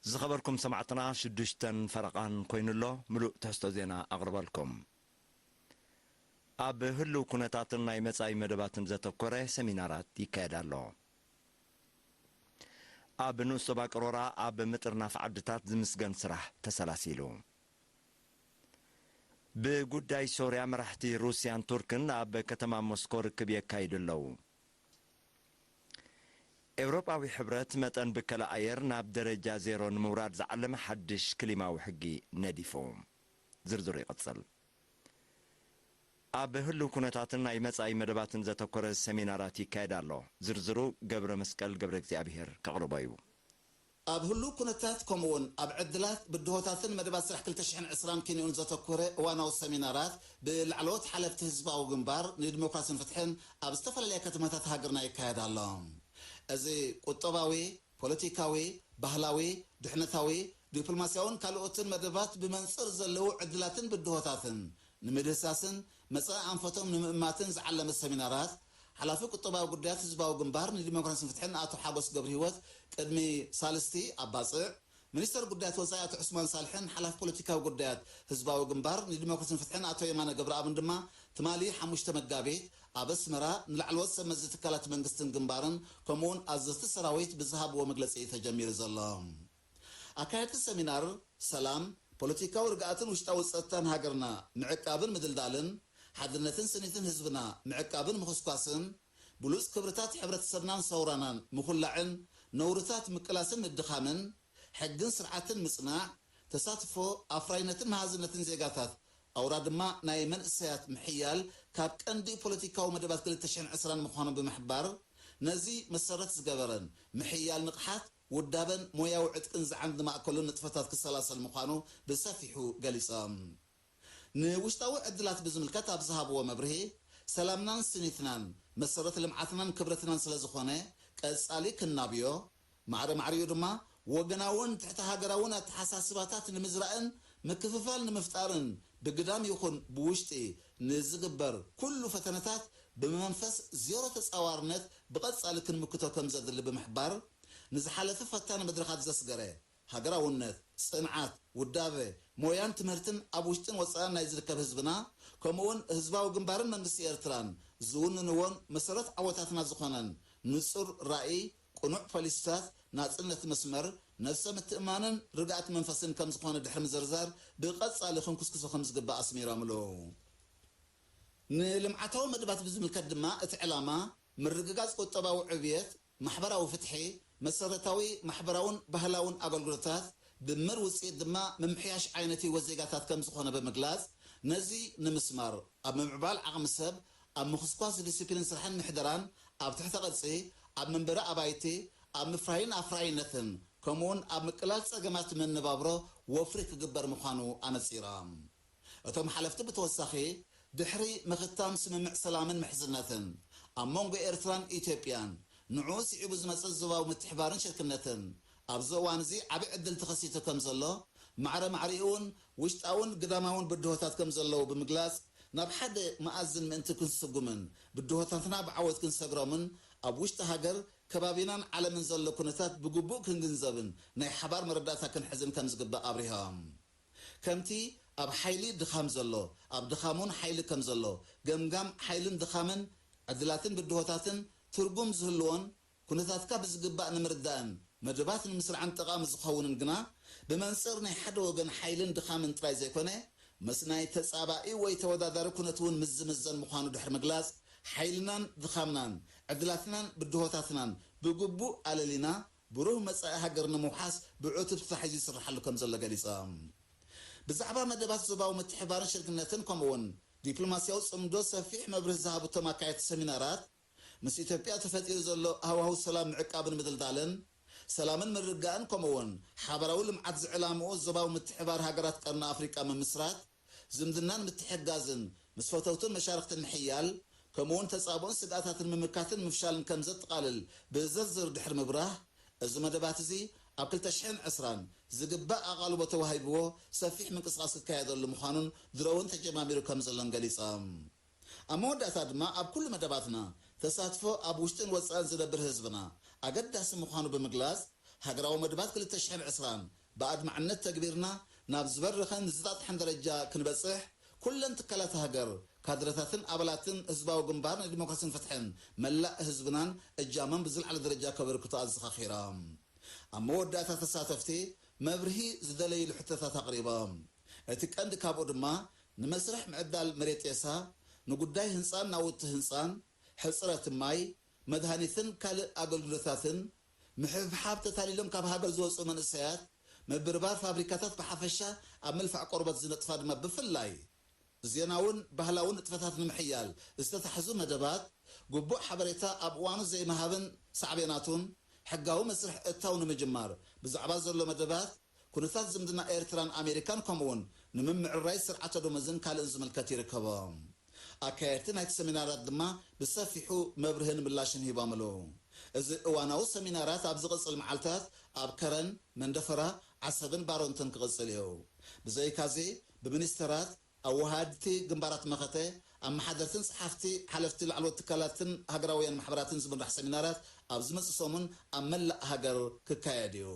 ዝኸበርኩም ሰማዕትና፣ ሽዱሽተን ፈረቓን ኮይኑሎ፣ ምሉእ ትሕዝቶ ዜና ኣቕርበልኩም። ኣብ ህልው ኩነታትን ናይ መጻኢ መደባትን ዘተኮረ ሰሚናራት ይካየድ ኣሎ። ኣብ ንኡስ ዞባ ቅሮራ ኣብ ምጥርናፍ ዓድታት ዝምስገን ስራሕ ተሰላሲሉ። ብጉዳይ ሶርያ፣ መራሕቲ ሩስያን ቱርክን ኣብ ከተማ ሞስኮ ርክብ የካይዱ ኣለዉ። ኤውሮጳዊ ሕብረት መጠን ብከላ ኣየር ናብ ደረጃ ዜሮ ንምውራድ ዝዓለመ ሓድሽ ክሊማዊ ሕጊ ነዲፉ። ዝርዝሩ ይቕጽል። ኣብ ህሉው ኩነታትን ናይ መጻኢ መደባትን ዘተኮረ ሰሚናራት ይካየድ ኣሎ። ዝርዝሩ ገብረ መስቀል ገብረ እግዚኣብሔር ከቕርቦ እዩ። ኣብ ህሉው ኩነታት ከምኡውን ኣብ ዕድላት ብድሆታትን መደባት ስራሕ ክልተ ሽሕን ዕስራን ኪንዮን ዘተኮረ እዋናዊ ሰሚናራት ብላዕለዎት ሓለፍቲ ህዝባዊ ግንባር ንዲሞክራሲን ፍትሕን ኣብ ዝተፈላለያ ከተማታት ሃገርና ይካየድ ኣሎ። እዚ ቁጠባዊ፣ ፖለቲካዊ፣ ባህላዊ፣ ድሕነታዊ፣ ዲፕሎማስያውን ካልኦትን መደባት ብመንጽር ዘለዉ ዕድላትን ብድሆታትን ንምድህሳስን መጻኢ ኣንፈቶም ንምእማትን ዝዓለመ ሰሚናራት፣ ሓላፊ ቁጠባዊ ጉዳያት ህዝባዊ ግንባር ንዲሞክራሲን ፍትሕን ኣቶ ሓጎስ ገብረሂወት ቅድሚ ሳልስቲ ኣብ ባጽዕ፣ ሚኒስተር ጉዳያት ወጻኢ ኣቶ ዑስማን ሳልሕን ሓላፊ ፖለቲካዊ ጉዳያት ህዝባዊ ግንባር ንዲሞክራሲን ፍትሕን ኣቶ የማነ ገብረኣብን ድማ ትማሊ ሓሙሽተ መጋቢት ኣብ ኣስመራ ንላዕለዎት ሰብ መዚ ትካላት መንግስትን ግንባርን ከምኡውን ኣዘዝቲ ሰራዊት ብዝሃብዎ መግለጺ ተጀሚሩ ዘሎ። ኣካየድቲ ሰሚናር፣ ሰላም፣ ፖለቲካዊ ርግኣትን ውሽጣዊ ጸጥታን ሃገርና ምዕቃብን ምድልዳልን፣ ሓድነትን ስኒትን ህዝብና ምዕቃብን ምኹስኳስን፣ ብሉጽ ክብርታት ሕብረተሰብናን ሰውራናን ምኹላዕን፣ ነውርታት ምቅላስን ምድኻምን፣ ሕግን ስርዓትን ምጽናዕ፣ ተሳትፎ፣ ኣፍራይነትን መሃዝነትን ዜጋታት፣ ኣውራ ድማ ናይ መንእሰያት ምሕያል ካብ ቀንዲ ፖለቲካዊ መደባት ክልተ ሽሕን ዕስራን ምዃኑ ብምሕባር፣ ነዚ መሰረት ዝገበረን ምሕያል ንቕሓት፣ ውዳበን ሞያዊ ዕጥቅን ዝዓንዲ ማእከሉን ንጥፈታት ክሰላሰል ምዃኑ ብሰፊሑ ገሊጾም። ንውሽጣዊ ዕድላት ብዝምልከት ኣብ ዝሃብዎ መብርሂ፣ ሰላምናን ስኒትናን፣ መሰረት ልምዓትናን ክብረትናን ስለ ዝኾነ፣ ቀጻሊ ክናብዮ፣ ማዕረ ማዕሪኡ ድማ ወገናውን ትሕቲ ሃገራውን ኣተሓሳስባታት ንምዝራእን ምክፍፋል ንምፍጣርን ብግዳም ይኹን ብውሽጢ ንዝግበር ኩሉ ፈተነታት ብመንፈስ ዜሮ ተጻዋርነት ብቐጻሊ ክንምክቶ ከም ዘድሊ ብምሕባር፣ ንዝሓለፈ ፈታኒ መድረኻት ዘስገረ ሃገራውነት፣ ጽንዓት፣ ውዳበ፣ ሞያን ትምህርትን ኣብ ውሽጥን ወጻእን ናይ ዝርከብ ህዝብና፣ ከምኡውን ህዝባዊ ግንባርን መንግስቲ ኤርትራን ዝውንንዎን መሰረት ዓወታትና ዝኾነን ንጹር ራእይ፣ ቅኑዕ ፖሊሲታት፣ ናጽነት መስመር፣ ነብሰ ምትእማንን ርግኣት መንፈስን ከም ዝኾነ ድሕሪ ምዝርዛር፣ ብቐጻሊ ክንኩስኩሶ ከም ዝግባእ ኣስሚሮምሉ። ንልምዓታዊ መደባት ብዝምልከት ድማ፣ እቲ ዕላማ ምርግጋጽ ቁጠባዊ ዕብየት፣ ማሕበራዊ ፍትሒ፣ መሰረታዊ ማሕበራውን ባህላውን ኣገልግሎታት፣ ድምር ውጽኢት ድማ ምምሕያሽ ዓይነት ህይወት ዜጋታት ከም ዝኾነ ብምግላጽ፣ ነዚ ንምስማር፣ ኣብ ምምዕባል ዓቕሚ ሰብ፣ ኣብ ምኹስኳስ ዲሲፕሊን ስራሕን ምሕደራን፣ ኣብ ትሕተ ቅርጺ፣ ኣብ መንበሪ ኣባይቲ፣ ኣብ ምፍራይን ኣፍራይነትን፣ ከምኡውን ኣብ ምቅላል ጸገማት መነባብሮ ወፍሪ ክግበር ምዃኑ ኣነጺሮም። እቶም ሓለፍቲ ብተወሳኺ፣ ድሕሪ ምኽታም ስምምዕ ሰላምን ምሕዝነትን ኣብ መንጎ ኤርትራን ኢትዮጵያን፣ ንዕኡ ስዒቡ ዝመጽእ ዞባዊ ምትሕባርን ሽርክነትን ኣብዚ እዋን እዚ ዓቢ ዕድል ተኸሲቱ ከም ዘሎ፣ ማዕረ ማዕሪኡ እውን ውሽጣውን ግዳማውን ብድሆታት ከም ዘለዉ ብምግላጽ፣ ናብ ሓደ መኣዝን ምእንቲ ክንስጉምን ብድሆታትና ብዓወት ክንሰግሮምን፣ ኣብ ውሽጢ ሃገር፣ ከባቢናን ዓለምን ዘሎ ኩነታት ብግቡእ ክንግንዘብን ናይ ሓባር መረዳእታ ክንሕዝን ከም ዝግባእ ኣብሪሆም። ከምቲ ኣብ ሓይሊ ድኻም ዘሎ፣ ኣብ ድኻም እውን ሓይሊ ከም ዘሎ፣ ገምጋም ሓይልን ድኻምን፣ ዕድላትን ብድሆታትን ትርጉም ዝህልዎን፣ ኩነታትካ ብዝግባእ ንምርዳእን መደባት ንምስራዕን ጠቓሚ ዝኸውንን ግና፣ ብመንጽር ናይ ሓደ ወገን ሓይልን ድኻምን ጥራይ ዘይኮነ፣ ምስ ናይ ተጻባኢ ወይ ተወዳዳሪ ኩነት እውን ምስ ዝምዘን ምዃኑ ድሕሪ ምግላጽ፣ ሓይልናን ድኻምናን፣ ዕድላትናን ብድሆታትናን ብግቡእ ኣለሊና፣ ብሩህ መጻኢ ሃገር ንምውሓስ ብዕቱብ ተታሒዙ ይስርሓሉ ከም ዘሎ ገሊጾም። ብዛዕባ መደባት ዞባዊ ምትሕብባርን ሽርክነትን ከምኡውን ዲፕሎማስያዊ ጽምዶ ሰፊሕ መብርሂ ዝሃቡ እቶም ኣካየድቲ ሰሚናራት፣ ምስ ኢትዮጵያ ተፈጢሩ ዘሎ ሃዋህው ሰላም ምዕቃብን ምድልዳልን፣ ሰላምን ምርግጋእን ከምኡውን ሓባራዊ ልምዓት ዝዕላምኡ ዞባዊ ምትሕብባር ሃገራት ቀርኒ ኣፍሪቃ ምምስራት፣ ዝምድናን ምትሕግጋዝን ምስ ፈተውትን መሻርኽትን ምሕያል፣ ከምኡውን ተጻብኦን ስግኣታትን ምምካትን ምፍሻልን ከም ዘጠቓልል ብዝርዝር ድሕሪ ምብራህ፣ እዚ መደባት እዚ ኣብ ክልተ ሽሕን ዕስራን ዝግባእ ኣቓልቦ ተዋሂብዎ ሰፊሕ ምንቅስቓስ ክካየደሉ ምዃኑን ድሮ እውን ተጀማሚሩ ከም ዘሎን ገሊጾም። ኣብ መወዳእታ ድማ ኣብ ኩሉ መደባትና ተሳትፎ ኣብ ውሽጥን ወጻእን ዝነብር ህዝብና ኣገዳሲ ምዃኑ ብምግላጽ፣ ሃገራዊ መደባት ክልተ ሽሕን ዕስራን ብኣድማዕነት ተግቢርና ናብ ዝበረኸን ዝጣጥሐን ደረጃ ክንበጽሕ፣ ኩለን ትካላት ሃገር፣ ካድረታትን ኣባላትን ህዝባዊ ግንባር ንዲሞክራስን ፍትሕን፣ መላእ ህዝብናን እጃሞም ብዝለዓለ ደረጃ ከበርክቱ ኣዘኻኺሮም። ኣብ መወዳእታ ተሳተፍቲ መብርሂ ዝደለይሉ ሕቶታት ኣቕሪቦም። እቲ ቀንዲ ካብኡ ድማ ንመስርሕ ምዕዳል መሬት ጤሳ፣ ንጉዳይ ህንጻን ናውቲ ህንጻን፣ ሕጽረት ማይ፣ መድሃኒትን ካልእ ኣገልግሎታትን፣ ምሕብሓብ ተታሊሎም ካብ ሃገር ዝወጹ መንእሰያት፣ ምብርባር ፋብሪካታት ብሓፈሻ፣ ኣብ ምልፋዕ ቆርበት ዝነጥፋ ድማ ብፍላይ፣ ዜናውን ባህላውን ንጥፈታት ንምሕያል ዝተታሕዙ መደባት፣ ግቡእ ሓበሬታ ኣብ እዋኑ ዘይምሃብን ሳዕቤናቱን፣ ሕጋዊ መስርሕ እታው ንምጅማር ብዛዕባ ዘሎ መደባት፣ ኩነታት ዝምድና ኤርትራን ኣሜሪካን ከምኡውን ንምምዕርራይ ስርዓተ ደሞዝን ካልእን ዝምልከት ይርከቦም። ኣካየድቲ ናይቲ ሰሚናራት ድማ ብሰፊሑ መብርህን ምላሽን ሂቦምሉ። እዚ እዋናዊ ሰሚናራት ኣብ ዝቕጽል መዓልታት ኣብ ከረን፣ መንደፈራ፣ ዓሰብን ባረንቱን ክቕጽል እዩ። ብዘይካዚ ብሚኒስተራት፣ ኣወሃድቲ ግንባራት መኸተ፣ ኣመሓደርትን ጸሓፍቲ ሓለፍቲ ላዕለዎት ትካላትን ሃገራውያን ማሕበራትን ዝምራሕ ሰሚናራት ኣብ ዝመጽእ ሰሙን ኣብ መላእ ሃገር ክካየድ እዩ።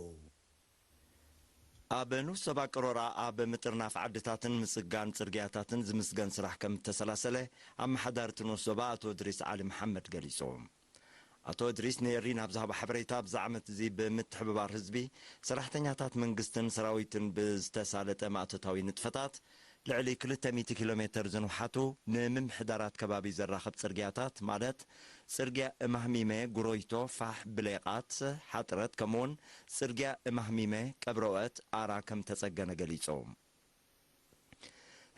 ኣብ ንኡስ ዞባ ቅሮራ ኣብ ምጥርናፍ ዓድታትን ምጽጋን ጽርግያታትን ዝምስገን ስራሕ ከም እተሰላሰለ ኣመሓዳሪ እቲ ንኡስ ዞባ ኣቶ እድሪስ ዓሊ መሓመድ ገሊጹ። ኣቶ እድሪስ ንኤሪ ናብ ዝሃቦ ሓበሬታ፣ ኣብዚ ዓመት እዚ ብምትሕብባር ህዝቢ፣ ሰራሕተኛታት መንግስትን ሰራዊትን ብዝተሳለጠ ማእቶታዊ ንጥፈታት ልዕሊ ክልተ ሚእቲ ኪሎ ሜተር ዝንውሓቱ ንምምሕዳራት ከባቢ ዘራኽብ ጽርግያታት ማለት ጽርግያ እማህሚመ፣ ጉሮይቶ፣ ፋሕ፣ ብሌቓት፣ ሓጥረት ከምኡውን ጽርግያ እማህሚመ፣ ቀብረኦት፣ ኣራ ከም ተጸገነ ገሊጹ።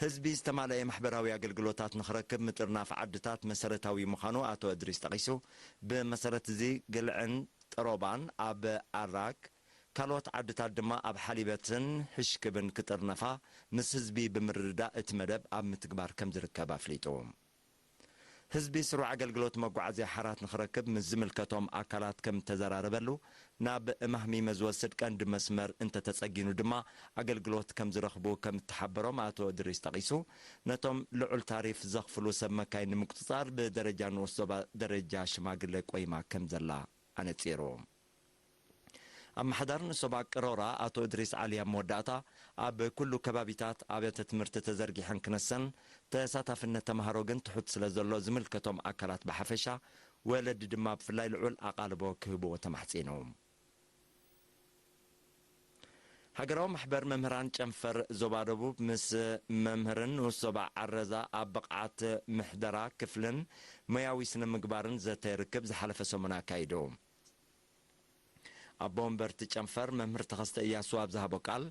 ህዝቢ ዝተማለአ ማሕበራዊ ኣገልግሎታት ንኽረክብ ምጥርናፍ ዓድታት መሰረታዊ ምዃኑ ኣቶ እድሪስ ጠቒሱ፣ ብመሰረት እዚ ግልዕን ጥሮባን ኣብ ኣራክ፣ ካልኦት ዓድታት ድማ ኣብ ሓሊበትን ሕሽክብን ክጥርነፋ ምስ ህዝቢ ብምርድዳእ እቲ መደብ ኣብ ምትግባር ከም ዝርከብ ኣፍሊጡ። ህዝቢ ስሩዕ ኣገልግሎት መጓዓዝያ ሓራት ንኽረክብ ምስ ዝምልከቶም ኣካላት ከም እተዘራረበሉ፣ ናብ እማህሚመ ዝወስድ ቀንዲ መስመር እንተተጸጊኑ ድማ ኣገልግሎት ከም ዝረኽቡ ከም እተሓበሮም ኣቶ እድሪስ ጠቒሱ፣ ነቶም ልዑል ታሪፍ ዘኽፍሉ ሰብ መካይን ንምቁጽጻር ብደረጃ ንኡስ ዞባ ደረጃ ሽማግለ ቆይማ ከም ዘላ ኣነጺሩ። ኣመሓዳሪ ንሶባ ቅሮራ ኣቶ እድሪስ ዓሊ ኣብ መወዳእታ፣ ኣብ ኩሉ ከባቢታት ኣብያተ ትምህርቲ ተዘርጊሐን ክነሰን፣ ተሳታፍነት ተምሃሮ ግን ትሑት ስለ ዘሎ ዝምልከቶም ኣካላት ብሓፈሻ፣ ወለዲ ድማ ብፍላይ ልዑል ኣቓልቦ ክህብዎ ተማሕጺኑ። ሃገራዊ ማሕበር መምህራን ጨንፈር ዞባ ደቡብ ምስ መምህርን ንኡስ ዞባ ዓረዛ ኣብ ብቕዓት ምሕደራ ክፍልን ሞያዊ ስነ ምግባርን ዘተ ርክብ ዝሓለፈ ሰሙን ኣካይዱ። ኣቦ ወንበር እቲ ጨንፈር መምህር ተኸስተ እያሱ ኣብ ዝሃቦ ቃል፣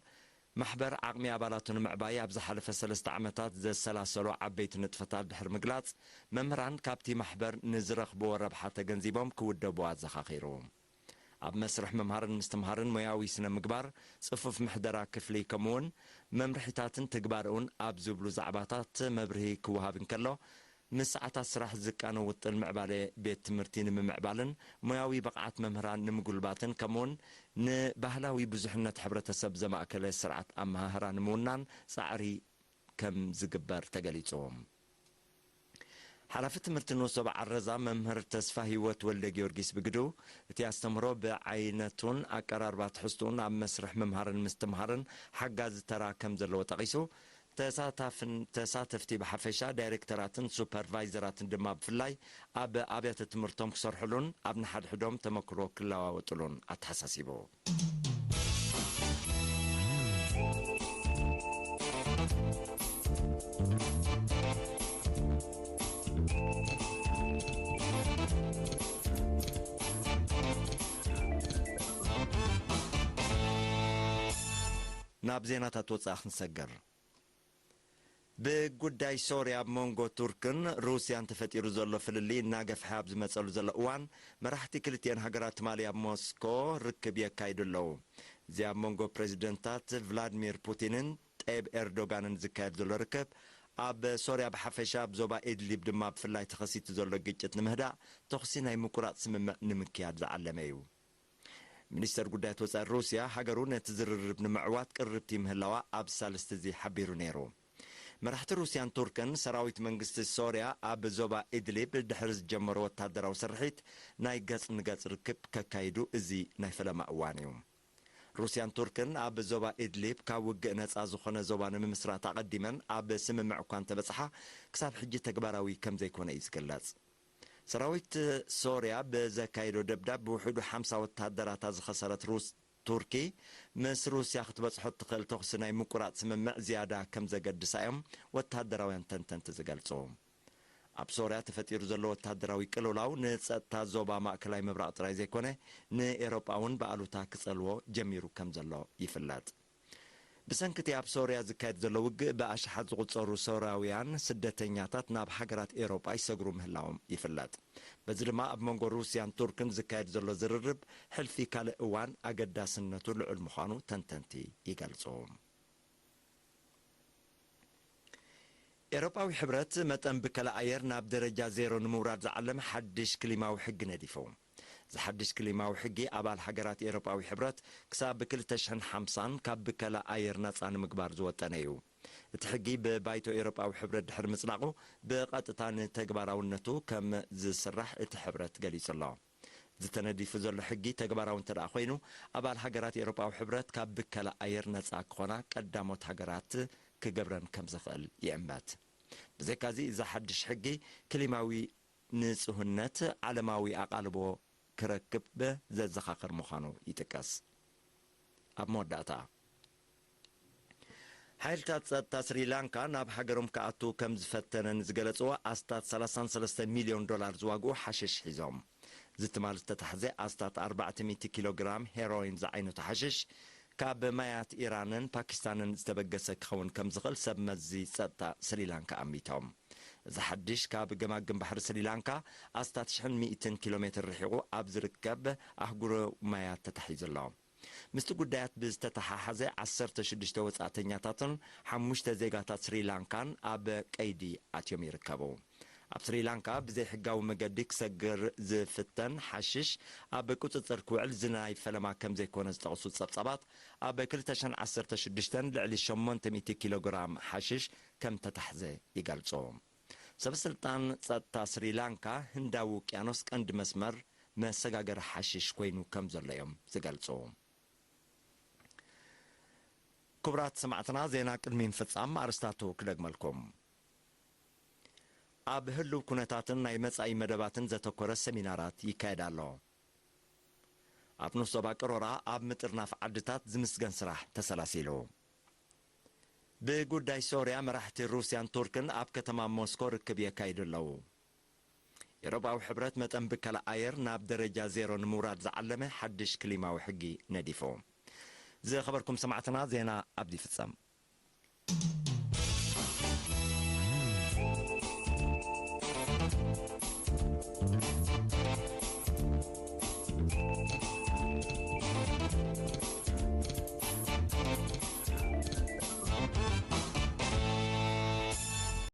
ማሕበር ዓቕሚ ኣባላቱ ንምዕባይ ኣብ ዝሓለፈ ሰለስተ ዓመታት ዘሰላሰሎ ዓበይቲ ንጥፈታት ድሕሪ ምግላጽ፣ መምህራን ካብቲ ማሕበር ንዝረኽብዎ ረብሓ ተገንዚቦም ክውደቡ ኣዘኻኺሩ። ኣብ መስርሕ ምምሃርን ምስትምሃርን ሞያዊ ስነ ምግባር፣ ጽፉፍ ምሕደራ ክፍሊ ከምኡውን መምርሒታትን ትግባረኡን ኣብ ዝብሉ ዛዕባታት መብርሂ ክወሃብ እንከሎ፣ ምስ ሰዓታት ስራሕ ዝቃነ ውጥን ምዕባለ ቤት ትምህርቲ ንምምዕባልን ሞያዊ ብቕዓት መምህራን ንምጉልባትን ከምኡውን ንባህላዊ ብዙሕነት ሕብረተሰብ ዘማእከለ ስርዓት ኣመሃህራ ንምውናን ጻዕሪ ከም ዝግበር ተገሊጹ። ሓላፊ ትምህርቲ ንኡስ ዞባ ዓረዛ መምህር ተስፋ ህይወት ወልደ ጊዮርጊስ ብግዱ፣ እቲ ኣስተምህሮ ብዓይነቱን ኣቀራርባ ትሕዝትኡን ኣብ መስርሕ ምምሃርን ምስትምሃርን ሓጋዚ ተራ ከም ዘለዎ ጠቒሱ፣ ተሳታፍን ተሳተፍቲ ብሓፈሻ፣ ዳይሬክተራትን ሱፐርቫይዘራትን ድማ ብፍላይ ኣብ ኣብያተ ትምህርቶም ክሰርሕሉን ኣብ ንሓድሕዶም ተመክሮ ክለዋወጥሉን ኣተሓሳሲቡ። ናብ ዜናታት ወጻኢ ክንሰግር። ብጉዳይ ሶርያ ኣብ መንጎ ቱርክን ሩስያን ተፈጢሩ ዘሎ ፍልልይ እናገፍሐ ኣብ ዝመጸሉ ዘሎ እዋን፣ መራሕቲ ክልቲኤን ሃገራት ትማሊ ኣብ ሞስኮ ርክብ የካይዱ ኣለዉ። እዚ ኣብ መንጎ ፕሬዚደንታት ቭላድሚር ፑቲንን ጠይብ ኤርዶጋንን ዝካየድ ዘሎ ርክብ፣ ኣብ ሶርያ ብሓፈሻ፣ ኣብ ዞባ ኢድሊብ ድማ ብፍላይ ተኸሲቱ ዘሎ ግጭት ንምህዳእ ተኹሲ ናይ ምቁራጽ ስምምዕ ንምክያድ ዝዓለመ እዩ። ሚኒስተር ጉዳያት ወጻኢ ሩስያ፣ ሃገሩ ነቲ ዝርርብ ንምዕዋት ቅርብቲ ምህላዋ ኣብ ሳልስቲ እዚ ሓቢሩ ነይሩ። መራሕቲ ሩስያን ቱርክን ሰራዊት መንግስቲ ሶርያ ኣብ ዞባ ኢድሊብ ድሕሪ ዝጀመሮ ወታደራዊ ስርሒት ናይ ገጽ ንገጽ ርክብ ከካይዱ እዚ ናይ ፈለማ እዋን እዩ። ሩስያን ቱርክን ኣብ ዞባ ኢድሊብ ካብ ውግእ ነጻ ዝኾነ ዞባ ንምምስራት ኣቐዲመን ኣብ ስምምዕ እኳ እንተበጽሓ፣ ክሳብ ሕጂ ተግባራዊ ከም ዘይኮነ እዩ ዝግለጽ። ሰራዊት ሶርያ ብዘካየዶ ደብዳብ ብውሕዱ ሓምሳ ወታደራታ ዝኸሰረት ሩስ ቱርኪ፣ ምስ ሩስያ ክትበጽሖ እትኽእል ተኹሲ ናይ ምቁራጽ ስምምዕ ዝያዳ ከም ዘገድሳ እዮም ወታደራውያን ተንተንቲ ዝገልጹ። ኣብ ሶርያ ተፈጢሩ ዘሎ ወታደራዊ ቅልውላው ንጸጥታ ዞባ ማእከላይ ምብራቕ ጥራይ ዘይኮነ፣ ንኤሮጳ እውን ብኣሉታ ክጸልዎ ጀሚሩ ከም ዘሎ ይፍለጥ። ብሰንኪ እቲ ኣብ ሶርያ ዝካየድ ዘሎ ውግእ ብኣሽሓት ዝቑጸሩ ሶርያውያን ስደተኛታት ናብ ሃገራት ኤሮጳ ይሰግሩ ምህላዎም ይፍለጥ። በዚ ድማ ኣብ መንጎ ሩስያን ቱርክን ዝካየድ ዘሎ ዝርርብ ሕልፊ ካልእ እዋን ኣገዳስነቱ ልዑል ምዃኑ ተንተንቲ ይገልጹ። ኤሮጳዊ ሕብረት መጠን ብከላ ኣየር ናብ ደረጃ ዜሮ ንምውራድ ዝዓለመ ሓድሽ ክሊማዊ ሕጊ ነዲፉ። እዚ ሓድሽ ክሊማዊ ሕጊ ኣባል ሃገራት ኤሮጳዊ ሕብረት ክሳብ ክልተ ሽሕን ሓምሳን ካብ ብከላ ኣየር ነጻ ንምግባር ዝወጠነ እዩ። እቲ ሕጊ ብባይቶ ኤሮጳዊ ሕብረት ድሕሪ ምጽዳቑ ብቐጥታ ንተግባራውነቱ ከም ዝስራሕ እቲ ሕብረት ገሊጹ ኣሎ። ዝተነዲፉ ዘሎ ሕጊ ተግባራዊ እንተ ደኣ ኮይኑ፣ ኣባል ሃገራት ኤውሮጳዊ ሕብረት ካብ ብከላ ኣየር ነጻ ክኾና ቀዳሞት ሃገራት ክገብረን ከም ዝኽእል ይእመት። ብዘይካዚ፣ እዚ ሓድሽ ሕጊ ክሊማዊ ንጹህነት ዓለማዊ ኣቓልቦ ክረክብ ዘዘኻኽር ምዃኑ ይጥቀስ። ኣብ መወዳእታ፣ ሓይልታት ጸጥታ ስሪላንካ ናብ ሃገሮም ክኣቱ ከም ዝፈተነ ንዝገለጽዎ ኣስታት ሰላሳን ሰለስተ ሚልዮን ዶላር ዝዋግኡ ሓሽሽ ሒዞም። እዚ ትማል ዝተታሕዘ ኣስታት ኣርባዕተ ሚእቲ ኪሎ ግራም ሄሮይን ዝዓይነቱ ሓሽሽ ካብ ማያት ኢራንን ፓኪስታንን ዝተበገሰ ክኸውን ከም ዝኽእል ሰብ መዚ ጸጥታ ስሪላንካ ኣሚቶም። እዚ ሓድሽ ካብ ገማግም ባሕሪ ስሪላንካ ኣስታት ሽሕን ሚእትን ኪሎ ሜትር ርሒቑ ኣብ ዝርከብ ኣህጉራዊ ማያት ተታሒዙ ኣሎ። ምስቲ ጉዳያት ብዝተተሓሓዘ ዓሰርተ ሽዱሽተ ወጻእተኛታትን ሓሙሽተ ዜጋታት ስሪላንካን ኣብ ቀይዲ ኣትዮም ይርከቡ። ኣብ ስሪላንካ ብዘይሕጋዊ መገዲ ክሰግር ዝፍተን ሓሽሽ ኣብ ቁጽጽር ክውዕል ዝናይ ፈለማ ከም ዘይኮነ ዝጠቕሱ ጸብጻባት፣ ኣብ ክልተ ሽሕን ዓሰርተ ሽዱሽተን ልዕሊ ሸሞንተ ሚእቲ ኪሎ ግራም ሓሽሽ ከም ተታሕዘ ይገልጹ። ሰበስልጣን ጸጥታ ስሪላንካ ህንዳዊ ውቅያኖስ ቀንዲ መስመር መሰጋገሪ ሓሽሽ ኮይኑ ከም ዘሎ እዮም ዝገልጹ። ክቡራት ሰማዕትና፣ ዜና ቅድሚ ምፍጻም ኣርስታቱ ክደግመልኩም። ኣብ ህልው ኩነታትን ናይ መጻኢ መደባትን ዘተኮረ ሰሚናራት ይካየድ ኣሎ። ኣብ ንስ ዞባ ቅሮራ ኣብ ምጥርናፍ ዓድታት ዝምስገን ስራሕ ተሰላሲሉ። ብጉዳይ ሶርያ መራሕቲ ሩስያን ቱርክን ኣብ ከተማ ሞስኮ ርክብ የካይዱ ኣለዉ። ኤውሮጳዊ ሕብረት መጠን ብከላ ኣየር ናብ ደረጃ ዜሮ ንምውራድ ዝዓለመ ሓድሽ ክሊማዊ ሕጊ ነዲፉ። ዝኸበርኩም ሰማዕትና፣ ዜና ኣብዚ ይፍጸም።